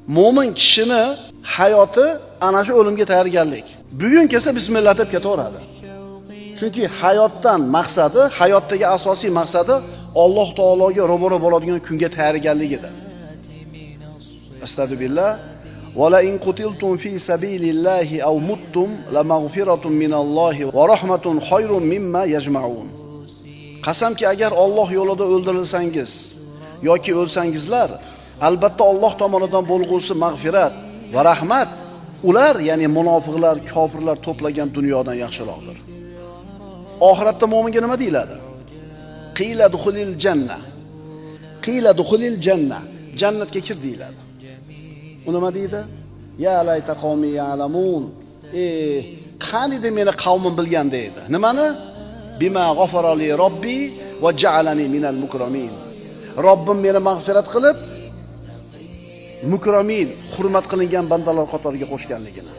Mo'min kishini hayoti ana shu o'limga tayyorgarlik. Bugun kelsa bismillah deb ketaveradi. Chunki hayotdan maqsadi, hayotdagi asosiy maqsadi Alloh taologa ro'baro bo'ladigan kunga tayyorgarligidir. Astagfirullah. Va la in qutiltum fi sabilillahi aw muttum la mag'firatun minallohi va rahmatun khayrun mimma yajma'un. Qasamki agar Alloh yo'lida o'ldirilsangiz yoki o'lsangizlar, albatta Alloh tomonidan bo'lg'usi mag'firat va rahmat ular, ya'ni munofiqlar, kofirlar to'plagan dunyodan yaxshiroqdir. Oxiratda mo'minga nima deyiladi? Qila dukhulil janna. Qila dukhulil janna. Jannatga kir deyiladi. U nima deydi? Ya layta qavmi ya'lamun. Qaniydi meni qavmim bilgan deydi. Nimani? Bima g'afara li robbi va ja'alani minal mukramin. Robbim meni mag'firat qilib, mukramin, hurmat qilingan bandalar qatoriga qo'shganligini.